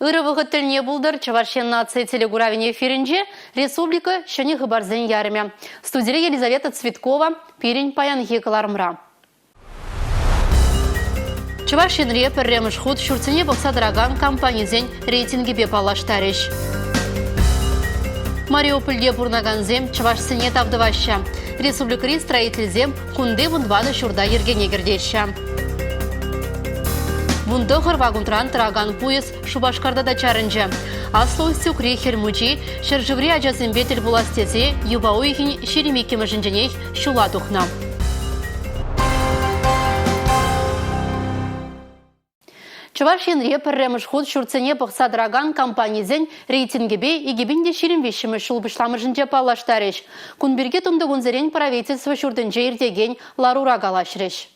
Ырӑ вӑхӑт тӗлне пултӑр Чӑваш Ен наци телекуравӗн эфирӗнче республика ҫӗнӗ хыпарсен ярӑмӗ. Студире Елизавета Цветкова пирӗн паянхи кӑларӑмра. Чӑваш Енре пӗрремӗш хут ҫуртсене пӑхса тӑракан компанисен рейтингӗпе паллаштарӗҫ. Мариупольте пурӑнакансем чӑвашсене тав тӑваҫҫӗ. Республикӑри строительсем кунти вунтӑватӑ ҫурта йӗркене кӗртеҫҫӗ. 19 вакунран тӑракан пуйӑс Шупашкарта та чарӑнчӗ. Аслӑ Устюгри Хӗл Мучи ҫӗршыври ачасемпе тӗл пулас тесе юпа уйӑхӗн 22-мӗшӗнченех ҫула тухнӑ. Чӑваш Енре пӗрремӗш хут ҫуртсене пӑхса тӑракан компанисен рейтингӗпе 2023 ҫул пуҫламӑшӗнче паллаштарӗҫ. Кун пирки тунтикунсерен правительство ҫуртӗнче иртекен ларура калаҫрӗҫ.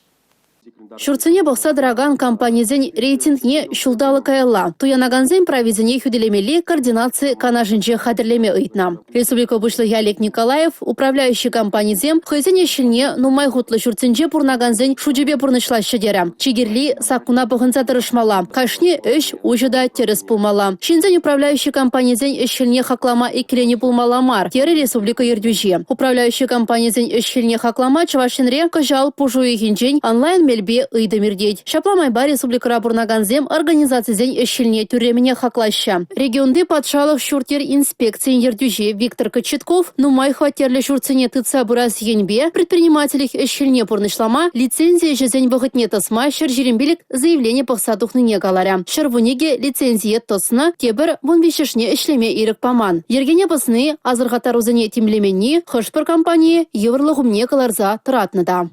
Ҫуртсене пӑхса тӑракан компанисен рейтингне ҫулталӑк каялла туянакансен прависене хӳтӗлемелли координаци канашӗнче хатӗрлеме ыйтнӑ. Республика Пуҫлӑхӗ Олег Николаев управляющи компанисем хӑйсен ӗҫ-хӗлне нумай хутлӑ ҫуртсенче пурӑнакансен шучӗпе пурнӑҫлаҫҫӗ терӗ. Чи кирли – саккуна пӑхӑнса тӑрӑшмалла. Кашни ӗҫ уҫӑ та тӗрӗс пулмалла. Ҫынсен управляющи компанисен ӗҫ-хӗлне хаклама иккӗленӳ пулмалла мар, терӗ республика ертӳҫи. Управляющи компанисен ӗҫ-хӗлне хаклама Чӑваш Енре кӑҫал пуш уйӑхӗнчен онлайн мелпе ыйтӑм иртет. Ҫапла майпа республикӑра пурӑнакансем организацисен ӗҫ-хӗлне тӳрремӗнех хаклаҫҫӗ. Регионти патшалӑх ҫурт-йӗр инспекцийӗн ертӳҫи Виктор Кочетков нумай хваттерлӗ ҫуртсене тытса пырас енпе предпринимательлӗх ӗҫ-хӗлне пурнӑҫлама лицензи ӗҫӗсен вӑхӑтне тӑсма 125 заявлени пӑхса тухнине каларӗ. 112 лицензие тӑснӑ, тепӗр 13-шне ӗҫлеме ирӗк паман. Йӗркене пӑсни, асӑрхаттарусене тимлеменни хӑш-пӗр компание йывӑрлӑх умне кӑларса тӑратнӑ та.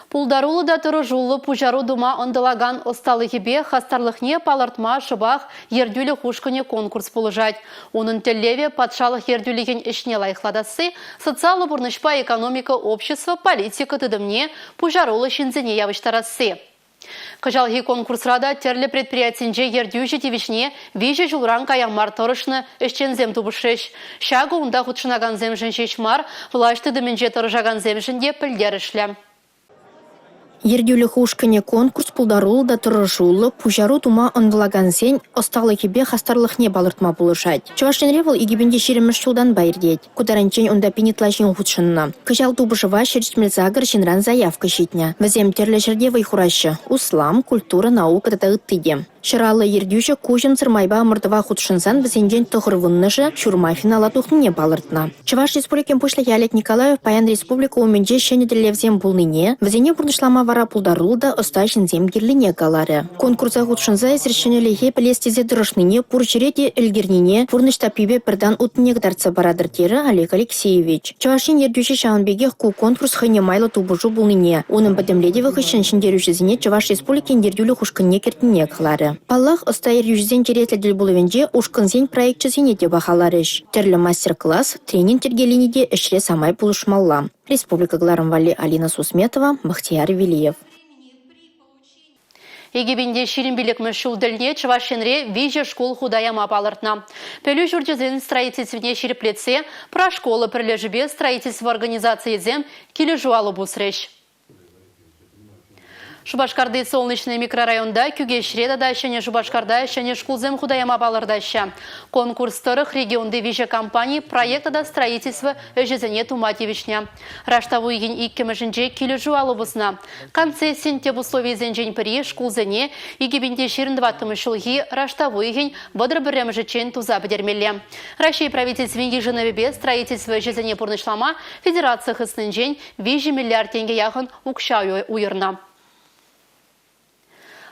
Пултаруллӑ та тӑрӑшуллӑ пуҫару тума ӑнтӑлакан ӑсталӑхӗпе хастарлӑхне палӑртма шӑпах ертӳлӗх ушкӑнӗ конкурс пулӑшать. Унӑн тӗллевӗ патшалӑх ертӳлӗхӗн ӗҫне лайӑхлатасси, социаллӑ пурнӑҫпа экономика, общество, политика тытӑмне пуҫаруллӑ ҫынсене явӑҫтарасси. Кӑҫалхи конкурсра та тӗрлӗ предприятинче ертӳҫӗ тивӗҫне виҫӗ ҫулран кая мар тӑрӑшнӑ ӗҫченсем тупӑшрӗҫ. Ҫакӑ унта хутшӑнакансемшӗн ҫеҫ мар, влаҫ тытӑмӗнче тӑрӑшакансемшӗн те пӗлтерӗшлӗ. Ертӳлӗх ушкӑнӗ конкурс пултаруллӑ та тӑрӑшуллӑ, пуҫару тума ӑнтӑлакансен ӑсталӑхӗпе хастарлӑхне палӑртма пулӑшать. Чӑваш Енре вӑл 2020-мӗш ҫултанпа иртет. Ку таранччен унта пин ытла ҫын хутшӑннӑ. Кӑҫал тупӑшӑва 178 ҫынран заявка ҫитнӗ. Вӗсем тӗрлӗ ҫӗрте вӑй хураҫҫӗ: услам, культура, наука тата ытти те. Ҫӑраллӑ ертӳҫӗ куҫӑмсӑр майпа ӑмӑртӑва хутшӑнсан вӗсенчен 90-шӗ ҫурма финала тухнине палӑртнӑ. Чӑваш Республикин Пуҫлӑхӗ Олег Николаев паян республика умӗнче ҫӗнӗ тӗллевсем пулнине, вӗсене пурнӑҫлама вара пултаруллӑ та ӑста ҫынсем кирлине каларӗ. Конкурса хутшӑнса эсир ҫӗнӗлӗхе пӗлес тесе тӑрӑшнине, пур ҫӗре те ӗлкӗрнине, пурнӑҫ таппипе пӗр тан утнине кӑтартса паратӑр, терӗ Олег Алексеевич. Чӑваш Ен ертӳҫи ҫавӑн пекех ку конкурс хӑйне майлӑ тупӑшу пулнине, унӑн пӗтӗмлетӗвӗ хыҫҫӑн ҫӗнтерӳҫӗсене Чӑваш Республикин ертӳлӗх ушкӑнне кӗртнине каларӗ. Паллах, ӑста ертӳҫӗсен черетлӗ тӗл пулӑвӗнче ушкӑнсен проекчӗсене те пахаларӗҫ. Тӗрлӗ мастер-класс, тренинг йӗркелени те ӗҫре самай пулӑшмалла. Республика кӑларӑм валли Алина Сусметова, Бахтияр Велиев. 2025-мӗш ҫул тӗлне Чӑваш Енре виҫӗ шкул хута яма палӑртнӑ. Пӗлӳ ҫурчӗсен строительствине ҫирӗплетсе Прошкола пӗрлешӳпе строительство организацийӗсем килӗшӳ алӑ пусрӗҫ. Шупашкарти Солнечный микрорайонта, Кӳкеҫре тата Ҫӗнӗ Шупашкарта ҫӗнӗ шкулсем хута яма палӑртаҫҫӗ. Конкурс тӑрӑх регионти виҫӗ компани проект тата строительство ӗҫӗсене тума тивӗҫнӗ. Раштав уйӑхӗн иккӗмӗшӗнче килӗшӳ алӑ пуснӑ. Концессин тӗп условийӗсенчен пӗри шкулсене 2024 ҫулхи раштав уйӑхӗн 31-мӗшӗччен туса пӗтермелле. Раҫҫей Правительствин йышӑнӑвӗпе строительство ӗҫӗсене пурнӑҫлама федераци хыснинчен 3 миллиард тенкӗ яхӑн укҫа уйӑрнӑ.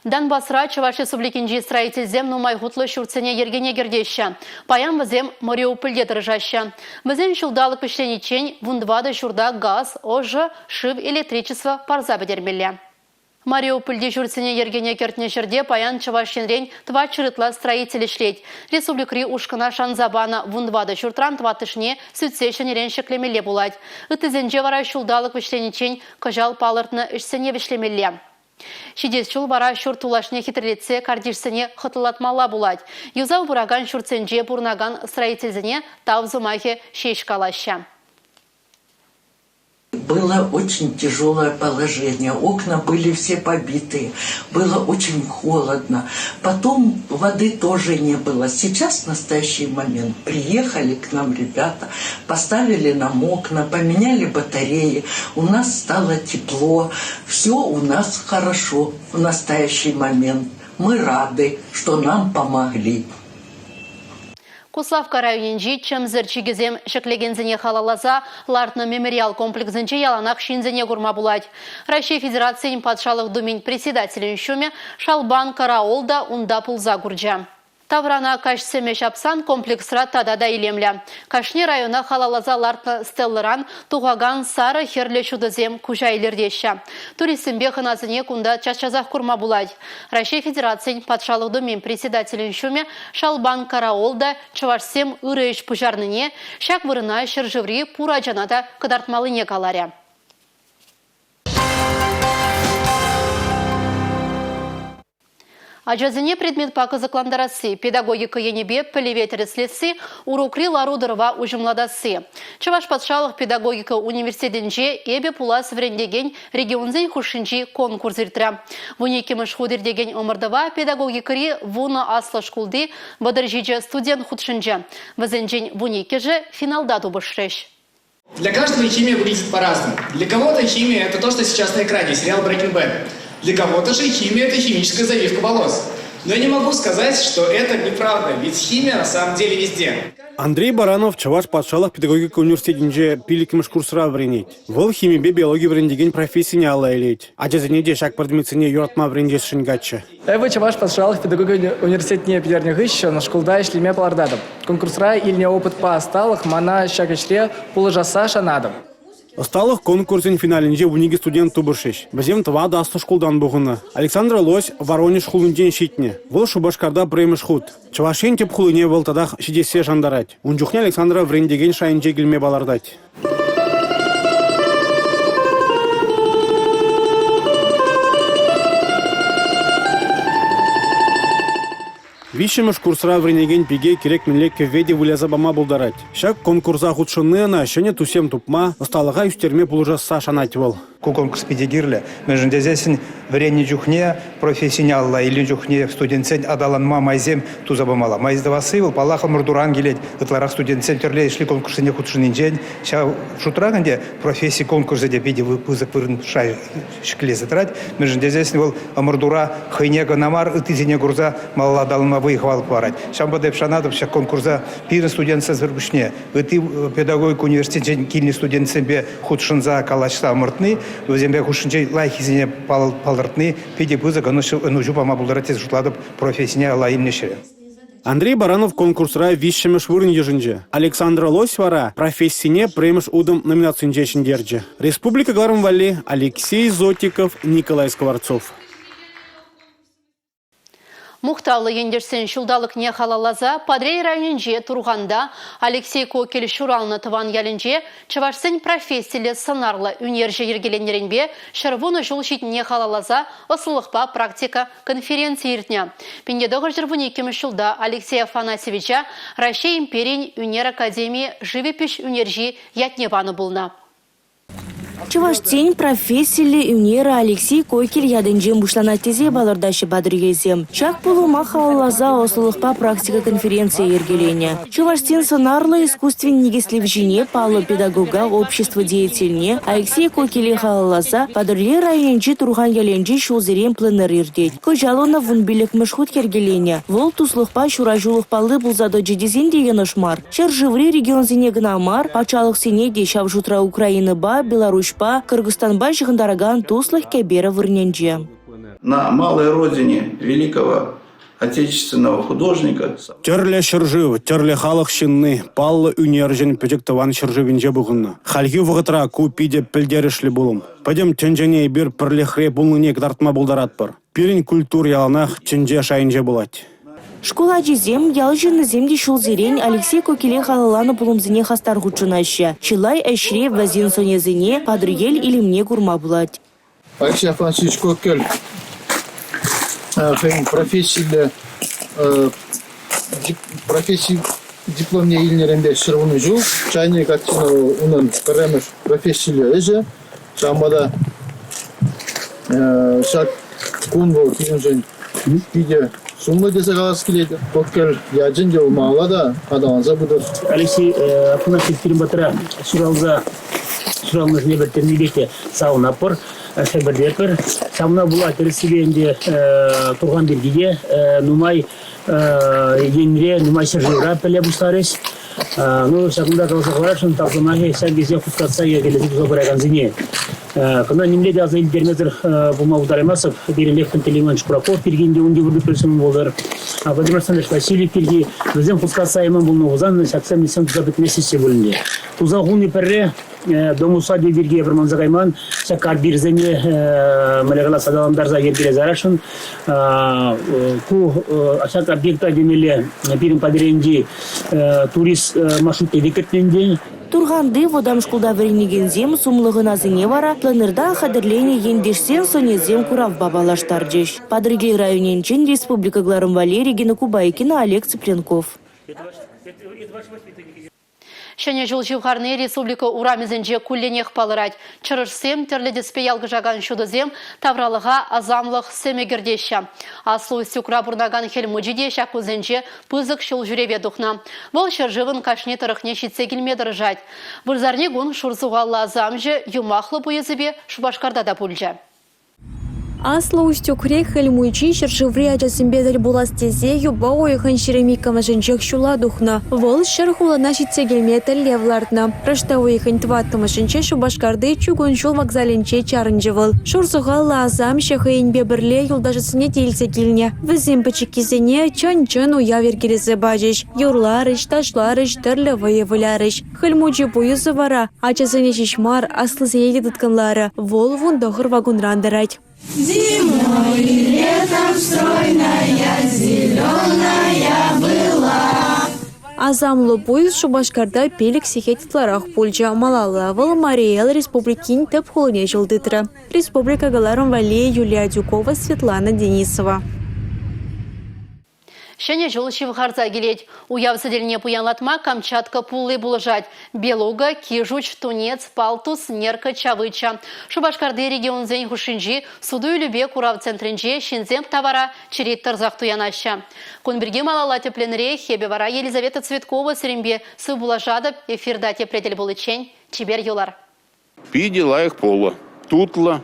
Донбасра Чӑваш Республикинчи строительсем нумай хутлӑ ҫуртсене йӗркене кӗртеҫҫӗ. Паян вӗсем Мариупольте тӑрӑшаҫҫӗ. Вӗсен ҫулталӑк вӗҫлениччен 14 ҫурта газ, ӑшӑ, шыв, электричество парса пӗтермелле. Мариупольти ҫуртсене йӗркене кӗртнӗ ҫӗрте паян Чӑваш Енрен 400 ытла строитель ӗҫлет. Республикӑри ушкӑна шанса панӑ 14 ҫуртран тӑваттӑшне сӳтсе ҫӗнӗрен ҫӗклемелле пулать. Ыттисенче вара ҫулталӑк вӗҫлениччен кӑҫал палӑртнӑ ӗҫсене вӗҫлемелле. Ҫитес ҫул вара ҫурт тулашне хитрелетсе картишсене хӑтлӑлатмалла пулать. Юсав пыракан ҫуртсенче пурӑнакан строительсене тав сӑмахӗ ҫеҫ калаҫҫӗ. было очень тяжелое положение. Окна были все побитые, было очень холодно. Потом воды тоже не было. Сейчас, в настоящий момент, приехали к нам ребята, поставили нам окна, поменяли батареи. У нас стало тепло, все у нас хорошо в настоящий момент. Мы рады, что нам помогли. Куславкка районӗнчи чӗмсӗр чикӗсем ҫӗклекенсене халалласа лартнӑ мемориал комплексӗнче яланах ҫынсене курма пулать. Раҫҫей Федерацийӗн Патшалӑх Думин председателӗн ҫумӗ Шалбан Караол та унта пулса курчӗ. Таврана каҫ сӗмӗ ҫапсан комплексра тата та илемлӗ. Кашни района халалласа лартнӑ стеллӑран тухакан сарӑ хӗрлӗ ҫутӑсем куҫа илӗртеҫҫӗ. Туристсемпе хӑнасене кунта час-часах курма пулать. Раҫҫей Федерацийӗн Патшалӑх Думин председателӗн ҫумӗ Шалбан Караол та чӑвашсем ырӑ ӗҫ пуҫарнине, ҫак вырӑна ҫӗршыври пур ачана та кӑтартмаллине каларӗ. Ачасене предметпа кӑсӑклантарасси, педагогика енӗпе пӗлӗве тӗрӗслесси, урокри лару-тӑрӑва уҫӑмлатасси. Чӑваш патшалӑх педагогика университетӗнче «Эпӗ пулас вӗрентекен» регионсен хушшинчи конкурс иртрӗ. 12-мӗш хут иртекен ӑмӑртӑва педагогикӑри 10 аслӑ шкулти 37 студент хутшӑнчӗ. Вӗсенчен 12-шӗ финалта тупӑшрӗҫ. Для каждого химия выглядит по-разному. Для кого-то химия – это то, что сейчас на экране, сериал Breaking Bad. Для кого-то же химия – это химическая завивка волос. Но я не могу сказать, что это неправда, ведь химия на самом деле везде. Андрей Баранов Чӑваш патшалӑх педагогика университетӗнче пиллӗкмӗш курсра вӗренет. Вӑл химипе биологи вӗрентекен профессине алла илет. Ачасене те ҫак предметсене юратма вӗрентесшӗн каччӑ. Эпӗ Чӑваш патшалӑх педагогика университетне пӗтернӗ хыҫҫӑн шкулта ӗҫлеме палӑртатӑп. Конкурсра илнӗ опытпа ӑсталӑх мана ҫак ӗҫре пулӑшасса шанатӑп. Ӑсталӑх конкурсӗн финалӗнче 12 студент тупӑшрӗҫ. Вӗсем тӑватӑ аслӑ шкултан пухӑннӑ. Александра Лось Воронеж хулинчен ҫитнӗ. Вӑл Шупашкарта пӗрремӗш хут. Чӑваш Ен тӗп хулине вӑл татах ҫитессе шантарать. Ун чухне Александра вӗрентекен шайӗнче килме палӑртать. Виҫҫӗмӗш курсра вӗренекен пике кирек мӗнле кӗвве те выляса пама пултарать. Ҫак конкурса хутшӑнни ӑна ҫӗнӗ туссем тупма, ӑсталӑха ӳстерме пулӑшасса шанать вӑл. Ку конкурс питӗ кирлӗ. Мӗншӗн тесессӗн вӗреннӗ чухне, профессине алла илнӗ чухне студентсен аталанма майсем туса памалла. Май тӑвасси вӑл, паллах, ӑмӑртуран килет. Ытларах студентсем тӗрлӗ ӗҫлӗ конкурссене хутшӑннинчен. Ҫав шутрах ӗнтӗ професси конкурсӗ те питӗ пысӑк вырӑн шай ҫӗклесе тӑрать. Мӗншӗн тесессӗн вӑл ӑмӑртура хӑйне кӑна мар, ыттисене курса малалла аталанма вӑй-хӑват парать. Ҫавӑнпа та эп шанатӑп ҫак конкурса пирӗн студентсемсӗр пуҫне ытти педагогика университетӗнчен килнӗ студентсемпе хутшӑнса калаҫса ӑмӑртни, вӗсемпе хушшинче лайӑххисене палӑртни питӗ пысӑк ӑнӑҫу пама пултарать тесе шутлатӑп профессине алла илнӗ ҫӗре. Андрей Баранов конкурсра виҫҫӗмӗш вырӑн йышӑнчӗ. Александра Лось вара профессине пӗрремӗш утӑм номинацинче ҫӗнтерчӗ. Республика кӑларӑм валли Алексей Зотиков, Николай Скворцов. Мухтавлӑ ентешсен ҫулталӑкне халалласа Патӑрьел районӗнче Турханта Алексей Кокель ҫуралнӑ тӑван ялӗнче чӑвашсен профессиллӗ сӑнарлӑ ӳнерҫӗ йӗркеленнӗренпе 110 ҫул ҫитнине халалласа ӑслӑлӑхпа практика конференцийӗ иртнӗ. 1912 ҫулта Алексей Афанасьевича Раҫҫей империйӗн ӳнер академийӗ живопиҫ ӳнерҫи ятне панӑ пулнӑ. Чӑвашсен профессиллӗ ӳнерӗ Алексей Кокель ятӗнчен пуҫланать тесе палӑртаҫҫӗ патӑрьелсем. Ҫак пулӑма халалласа ӑслӑлӑхпа практика конференцийӗ йӗркеленӗ. Чӑвашсен сӑнарлӑ искусствин никӗслевҫине, паллӑ педагога, общество деятельне Алексей Кокеле халалласа Патӑрьел районӗнчи Турхан ялӗнче ҫулсерен пленэр иртет. Кӑҫал ӑна 15-мӗш хут йӗркеленӗ. Вӑл туслӑхпа ҫураҫулӑх палли пулса тӑчӗ тесен те йӑнӑш мар. Ҫӗршыври регионсене кӑна мар, патшалӑхсене те, ҫав шутра Украинӑпа, Беларуҫпа, Кыргызстанпа ҫыхӑнтаракан туслӑх кӗперӗ вырӑнӗнче. На малой родине великого отечественного художника. Тӗрлӗ ҫӗршыв, тӗрлӗ халӑх ҫынни паллӑ ӳнерҫӗн пӗчӗк тӑван ҫӗршывӗнче пухӑннӑ. Хальхи вӑхӑтра ку питӗ пӗлтерӗшлӗ пулӑм. Пӗтӗм тӗнчене эпир пӗрлӗхре пулнине кӑтартма пултаратпӑр. Пирӗн культура яланах тӗнче шайӗнче пулать. Шкул ачисем, ял ҫыннисем те ҫулсерен Алексей Кокеле халалланӑ пулӑмсене хастар хутшӑнаҫҫӗ. Чылай ӗҫре вӗсен сӑнӗсене, Патӑрьел илемне курма пулать. Алексей Афанасьевич Кокель хӑйӗн профессиллӗ професси дипломне илнӗренпе 110 ҫул. Чайник картина унӑн пӗрремӗш профессиллӗ ӗҫӗ. Ҫавӑнпа та ҫак кун вӑл пирӗншӗн питӗ сумлӑ тесе калас килет. Кокель ячӗн те малалла та аталанса пытӑр. Алексей Афанасьев пирӗн патра ҫуралса ҫуралнӑшӗн эпир тӗлӗнмеллех те савӑнатпӑр, хӗпӗртетпӗр. Ҫавна пула тӗрӗссипе ӗнтӗ Турхан пирки те нумай енре, нумай ҫӗршывра пӗле пуҫларӗҫ. Ну, ҫакӑнта каласа хӑварасшӑн, тав сӑмахӗ ҫав тесе хускатса йӗркелесе туса пыракансене. Кӑна нимле те аса илтермесӗр пулма пултараймастӑп. Пирӗн Лев Пантелеймонович Кураков пирки ӗнтӗ ун йывӑр пӗлсем пултӑр. Владимир Александрович Васильев пирки вӗсем хускатса яман пулнӑ пулсан ҫаксем ӗҫсем туса пӗтместчӗ пуль ӗнтӗ. Туса хуни пӗрре дом усадьби пирки эпир манса кайман. Ҫак карпирсене мӗнле калас аталантарса йӗркелесе ярасшӑн. Ку ҫак объекта темелле пирӗн Патӑрьелӗнчи турист маршрутне те кӗртнӗ ӗнтӗ. Турханти вӑтам шкулта вӗренекенсем сумлӑ хӑнасене вара пленэрта хатӗрленӗ ентешсен сӑнӗсем куравпа паллаштарчӗҫ. Патӑрьел районӗнчен республика кӑларӑм валли Регина Кубайкина, Олег Цыпленков. Ҫӗнӗ ҫул ҫывхарни республика урамӗсенче кулленех палӑрать. Чӑрӑшсем, тӗрлӗ тӗспе ялкӑшакан ҫутӑсем тавралӑха асамлӑх сӗмӗ кӗртеҫҫӗ. Аслӑ Устюгра пурӑнакан Хӗл Мучи те ҫак кунсенче пысӑк ҫул ҫӳреве тухнӑ. Вӑл ҫӗршывӑн кашни тӑрӑхне ҫитсе килме тӑрӑшать. Вырсарни кун шур сухаллӑ асамҫӑ юмахлӑ пуйӑсӗпе Шупашкарта та пулчӗ. Аслӑ Устюгри Хӗл Мучи ҫӗршыври ачасемпе тӗл пулас тесе юпа уйӑхӗн 22-мӗшӗнчех ҫула тухнӑ. Вӑл ҫӗр хулана ҫитсе килме тӗллев лартнӑ. Раштав уйӑхӗн тӑваттӑмӗшӗнче Шупашкарти чукун ҫул вокзалӗнче чарӑнчӗ вӑл. Шур сухаллӑ асамҫӑ хӑйӗнпе пӗрле юлташӗсене те илсе килнӗ. Вӗсем пӗчӗккисене чӑн-чӑн уяв йӗркелесе пачӗҫ. Юрларӗҫ, ташларӗҫ, тӗрлӗ вӑйӑ вылярӗҫ. Хӗл Мучи пуйӑсӗ вара ачасене ҫеҫ мар, аслисене те тыткӑнларӗ. Вӑл 19 вакунран тӑрать. Зимой и летом стройная, зеленая была. Асамлӑ пуйӑс Шупашкарта 5 сехет ытларах пулчӗ. Малалла вӑл Мари Эл Республикин тӗп хулине ҫул тытрӗ. Республика кӑларӑм валли Юлия Адюкова, Светлана Денисова. Ҫӗнӗ ҫул ҫывхарса килет. Уяв сӗтелне пуянлатма Камчатка пулли пулӑшать. Белуга, кижуч, тунец, палтус, нерка, чавыча. Шупашкарти регионсен хушшинчи суту-илӳпе курав центрӗнче ҫынсем тавара черет тӑрсах туянаҫҫӗ. Кун пирки малалла тӗплӗнрех эпӗ вара Елизавета Цветкова сирӗнпе сывпуллашатӑп. Эфирта тепре тӗл пуличчен чипер юлар. Питӗ лайӑх пулӑ. Тутлӑ,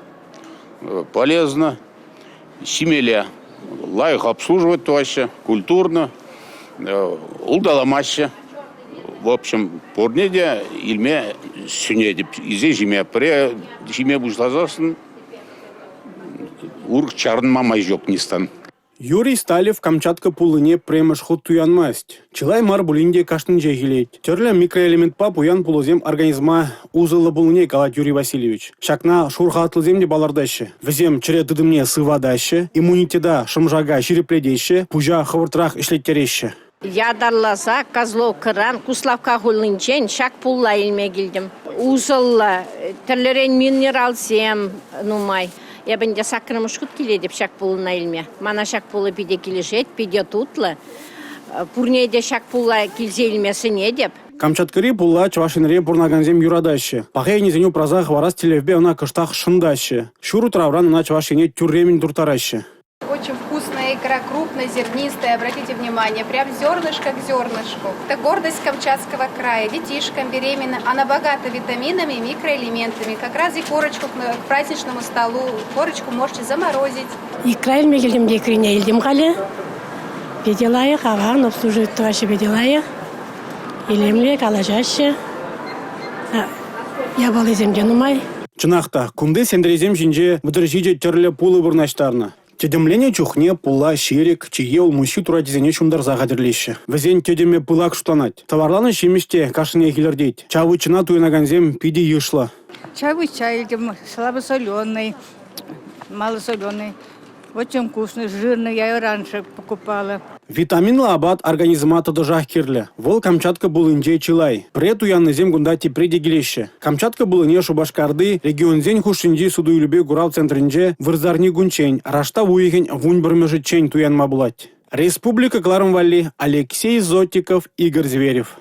полезно, ҫимелле. Лайӑх обслуживать тӑваҫҫӗ, культурно, улталамаҫҫӗ. В общем, пурне те илме сӗнетӗп. Илсе ҫиме. Пӗрре ҫиме пуҫласассӑн урӑх чарӑнма май ҫук ниҫтан. Юрий Сталев Камчатка пуллине пӗрремӗш хут туянмасть. Чылай мар пулин те кашнинчех илет. Тӗрлӗ микроэлементпа пуян пулӑсем организма усӑллӑ пулнине калать Юрий Васильевич. Ҫакна шур халатлисем те палӑртаҫҫӗ. Вӗсем чӗре тытӑмне сыватаҫҫӗ, иммунитета, шӑм-шака ҫирӗплетеҫҫӗ, пуҫа хӑвӑртрах ӗҫлеттереҫҫӗ. Ятарласа Козловкӑран, Куславкка хулинчен ҫак пулла илме килтӗм. Усӑллӑ, тӗрлӗрен минералсем нумай. Эпӗ ӗнтӗ саккӑрмӗш хут килетӗп ҫак пулӑна илме. Мана ҫак пулӑ питӗ килӗшет, питӗ тутлӑ. Пурне те ҫак пулла килсе илме сӗнетӗп. Камчаткӑри пулла Чӑваш Енре пурӑнакансем юратаҫҫӗ. Паха енӗсене упраса хӑварас тӗллевпе ӑна кӑштах шӑнтаҫҫӗ. Ҫур утравран ӑна Чӑваш Ене тӳрремӗн турттараҫҫӗ. Очень вкусная икра, крупнозернистая, обратите внимание, прям зернышко к зернышку. Это гордость Камчатского края, детишкам, беременным. Она богата витаминами и микроэлементами. Как раз и корочку к праздничному столу, корочку можете заморозить. Икра илме килтӗм те икрине илтӗм халӗ. Питӗ лайӑх, аван, обслуживать тӑваҫҫӗ питӗ лайӑх. Илемлӗ калаҫаҫҫӗ. Япалисем те нумай. Чӑнах та, кунти сентресем ҫинче 37 тӗрлӗ пулӑ вырнаҫтарнӑ. Тӗтӗмленӗ чухне пулла ҫирӗк, чие улмуҫҫи турачӗсене ҫунтарса хатӗрлеҫҫӗ. Вӗсен тӗтӗмӗ пылак шутланать. Тӑварланӑ ҫимӗҫ те кашнинех илӗртет. Чавычӑна туянакансем питӗ йышлӑ. Чавыча илтӗм, слабосоленый, малосоленый. Очень вкусный, жирный, я ее раньше покупала. Витаминлӑ апат организма тӑтӑшах кирлӗ. Вӑл Камчатка пуллинче чылай. Пӗрре туяннисем кунта тепре те килеҫҫӗ. Камчатка пуллине Шупашкарти регионсен хушшинчи суту-илӳпе курав центрӗнче вырсарни кунччен, раштав уйӑхӗн 11-мӗшӗччен туянма пулать. Республика кӑларӑм валли Алексей Зотиков, Игорь Зверев.